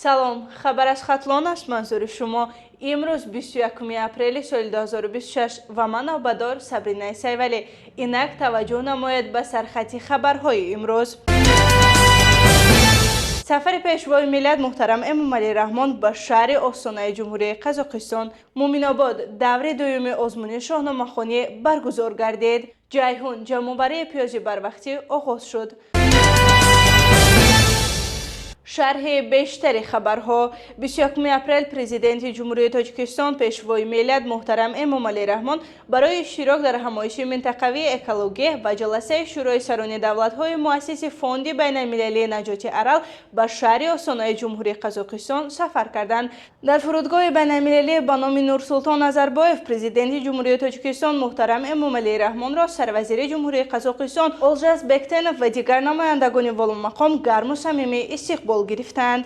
Салом, хабар аз Хатлон аст манзури шумо. Имрӯз 21 апрели соли 2026 ва ман навбатдор Сабринаи Сайвалӣ. Инак таваҷҷӯҳ намоед ба сархати хабарҳои имрӯз. Сафари Пешвои миллат муҳтарам Эмомалӣ Раҳмон ба шаҳри Остонаи Ҷумҳурии Қазоқистон. Муъминобод даври дуюми озмуни шоҳномахонӣ баргузор гардид. Ҷайҳун ҷамъоварии пиёзи барвақтӣ оғоз шуд. Шарҳи бештари хабарҳо. 21 апрел Президенти Ҷумҳурии Тоҷикистон, Пешвои миллат муҳтарам Эмомалӣ Раҳмон барои иштирок дар ҳамоиши минтақавии экологӣ ва ҷаласаи Шӯрои сарони давлатҳои муассиси Фонди байналмилалии наҷоти Арал ба шаҳри Остонаи Ҷумҳурии Қазоқистон сафар карданд. Дар фурудгоҳи байналмилалӣ ба номи Нурсултон Назарбоев Президенти Ҷумҳурии Тоҷикистон муҳтарам Эмомалӣ Раҳмонро Сарвазири Ҷумҳурии Қазоқистон Олжас Бектенов ва дигар намояндагони воломақом гарму самимӣ истиқбол гирифтанд.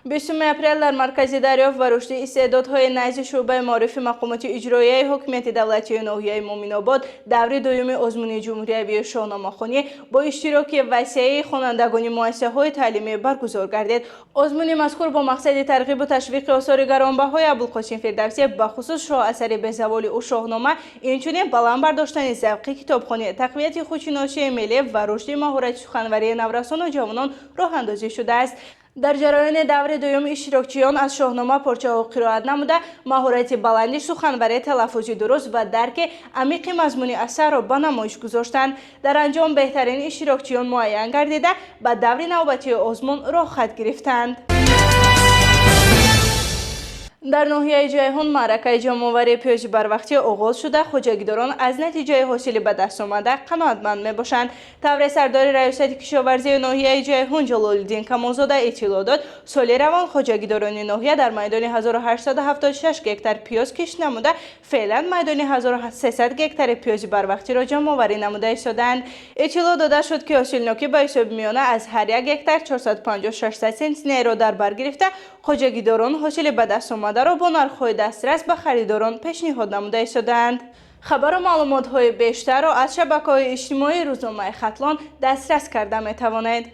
20 апрел дар Маркази дарёфт ва рушди истеъдодҳои назди шӯъбаи маорифи мақомоти иҷроияи ҳокимияти давлатии ноҳияи Муъминобод даври дуюми озмуни ҷумҳуриявии шоҳномахонӣ бо иштироки васеи хонандагони муассисаҳои таълимӣ баргузор гардид. Озмуни мазкур бо мақсади тарғибу ташвиқи осори гаронбаҳои Абулқосим Фирдавсӣ, бахусус шоҳасари безаволи ӯ «Шоҳнома», инчунин баланд бардоштани завқи китобхонӣ, тақвияти худшиносии миллӣ ва рушди маҳорати суханварии наврасону ҷавонон роҳандозӣ шудааст. Дар ҷараёни даври дуюм иштирокчиён аз «Шоҳнома» порчаҳо қироат намуда, маҳорати баланди суханварӣ, талаффузи дуруст ва дарки амиқи мазмуни асарро ба намоиш гузоштанд. Дар анҷом беҳтарин иштирокчиён муайян гардида, ба даври навбатии озмун роҳхат гирифтанд. Дар ноҳияи Ҷайҳун маъракаи ҷамъоварии пиёзи барвақтӣ оғоз шуда, хоҷагидорон аз натиҷаи ҳосили ба даст омада қаноатманд мебошанд. Тавре сардори Раёсати кишоварзии ноҳияи Ҷайҳун Ҷалолиддин Камолзода иттилоъ дод, соли равон хоҷагидорони ноҳия дар майдони 1876 гектар пиёз кишт намуда, феълан майдони 1300 гектари пиёзи барвақтиро ҷамъоварӣ намуда истодаанд. Иттилоъ дода шуд, ки ҳосилнокӣ ба ҳисоби миёна аз ҳар як гектар 450-600 сентнерро дар бар гирифта, хоҷагидорон ҳосили ба даст омадаро бо нархҳои дастрас ба харидорон пешниҳод намуда истодаанд. Хабару маълумотҳои бештарро аз шабакаҳои иҷтимоии рӯзномаи Хатлон дастрас карда метавонед.